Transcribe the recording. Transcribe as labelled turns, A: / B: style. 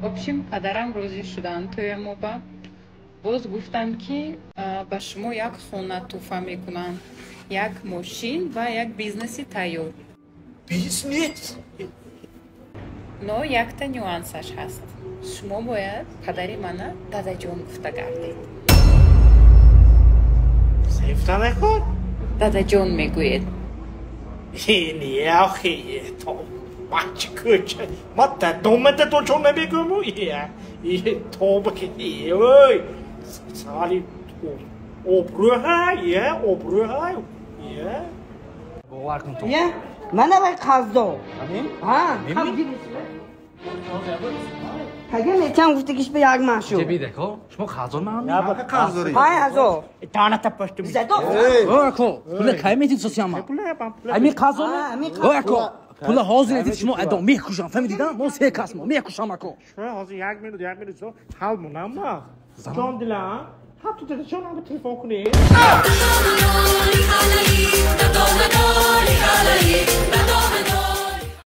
A: Общем, падарам розӣ шуданд тӯя моба. Боз гуфтанд, ки ба шумо як хона тӯҳфа мекунанд, як мошин ва як бизнеси тайёр.
B: Бизнес?
A: Но якта нюансаш ҳаст: шумо бояд падари мана дадаҷон гуфта гардед.
B: Сефта накун.
A: Дадаҷон мегӯед.
B: Не, охи, то бача кӯча ма дадома дадоҷон намегӯму. Тоба ки, ой, сали обрӯ ҳай, обрӯ ҳай.
C: Бовар кун.
D: Я мана вай қарздор. Ҳа, пага метиҳам гуфтагиш ба як маҳ шуд.
C: Ҷабидако, шумо қарздор ман?
E: Қарздорӣ.
D: 5000.
B: Таната пашту.
D: Задо.
C: Ако, пула кай метид сосиама? Ами қарздор? Ако, пула ҳозир этид, шумо адом мекушам, фаҳмидида? Мо се кас мо мекушам, ако.
B: Ҳозир як минут, як минут, ҳал монам ма. Ҷон дилам, ҳатто дadaҷонам ба телефон кунед.